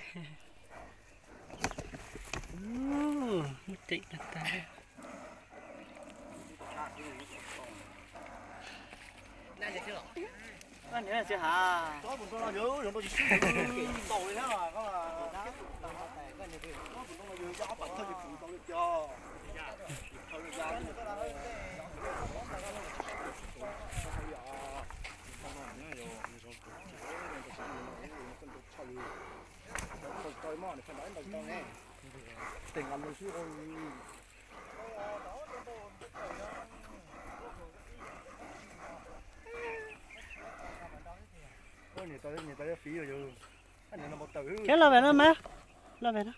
Muaj ceem tag tag. Khiav los pem no mas, los pem no.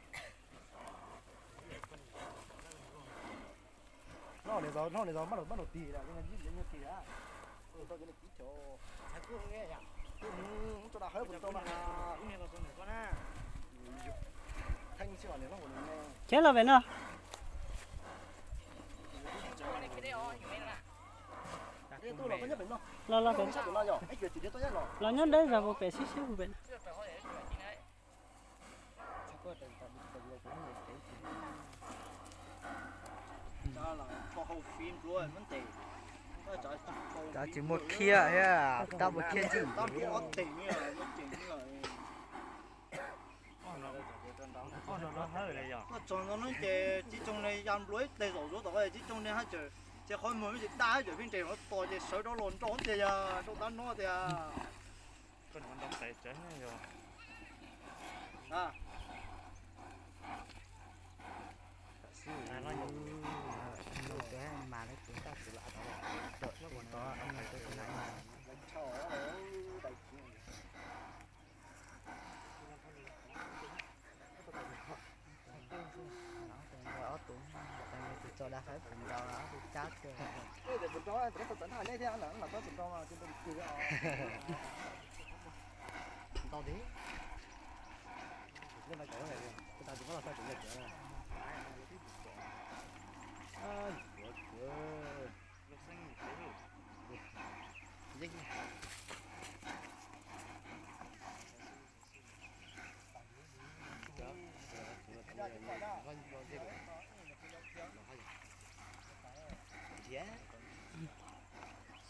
Khiav los pem no. Los, los pem no. Los nyob deb zog puas pem sib sib puas pem no. Cov tsis muaj khiab thiab, tab muaj khiab ntxim. Tuaj txog no ces Txiv Tsoo ne ya nplua ib teg zaum zuav tom qab, Txiv Tsoo ne haj tseem, ces qhov muag me ntsis daj haj tseem pheej nres hov tos ces sawv rov los nrau tiag yog rau tab no tiag. Ob tug tso da hab pus nrau, ob tug cab kawg. Ntau di.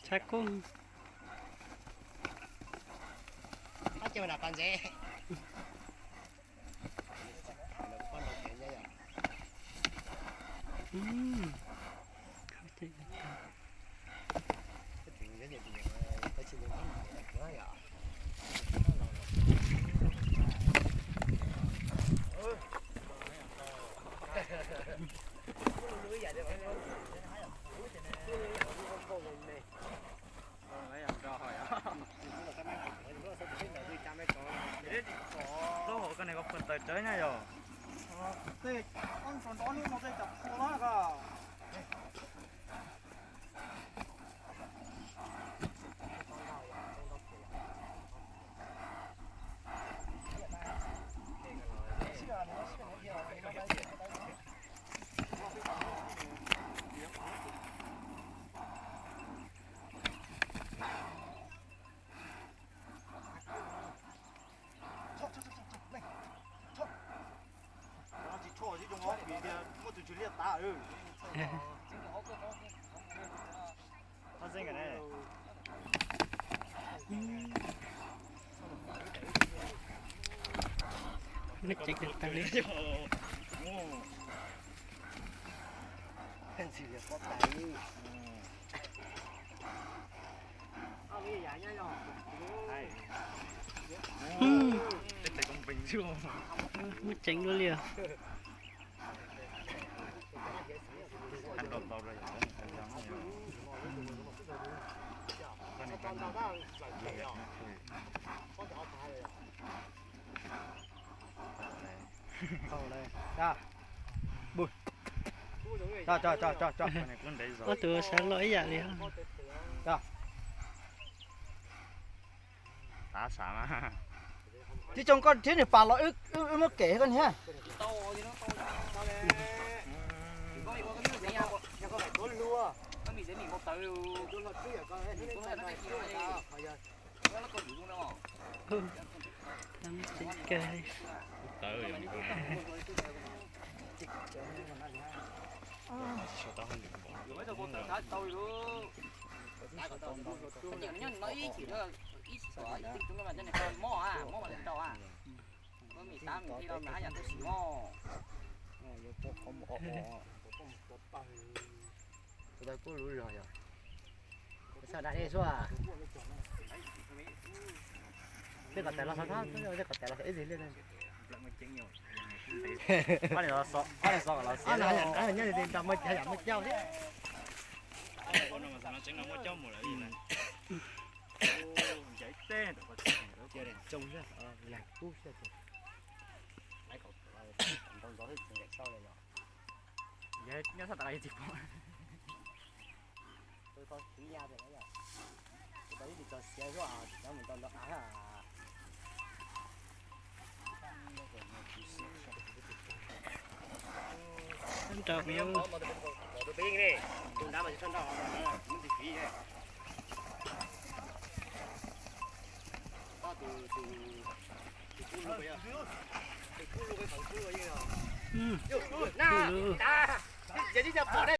Tshab kub. Lub hauv koj niam koj phuag taws tsawv nyab yog. Tej, tej cov qhua lab ko. Tsis tshua tsis zoo os, vim tias muaj tus tswv liaj tav. Muaj ceem tag li. Muaj ceem dua li os. Ob tug sawv los ib yam li. Tib tsoom koj thiab niam pas los wb muab kem koj niag. Tseem kawg li. Tawv. Nyob no ib chim, ib chim, mob, mob mas rau, mi tab mi thiab no haj yam tu sim mob. Kuv tau kuj lub zog yog. Xav dab dej xwb. Tej kom tais los xav thab, tej kom tais los xav ib txhis li. Ob niag xov, ob niag xov kom los xav, nyob li nrog muaj, haj yam muaj cauj thiab. Cia tsoo xwb, lag kub xwb. Ntau ntau thiab tsis ncaim sau li yog. Yog nyob sab tas yog tsis pom. Tus tau txiv ya tias yog, tus tau ib tug txog xiav xwb os, tsis cov mus tau ntau av. Nrau tus peb ne, tus nrad mas tsis tau nrau, tus nrad mas tsis tau nrau, tus nrad mas tsis tau nrau. Tus, tus, tus kub lug, tus kub lug, tus kub lug yeej os. Yog, na, tas, yog tsis yog pom ne.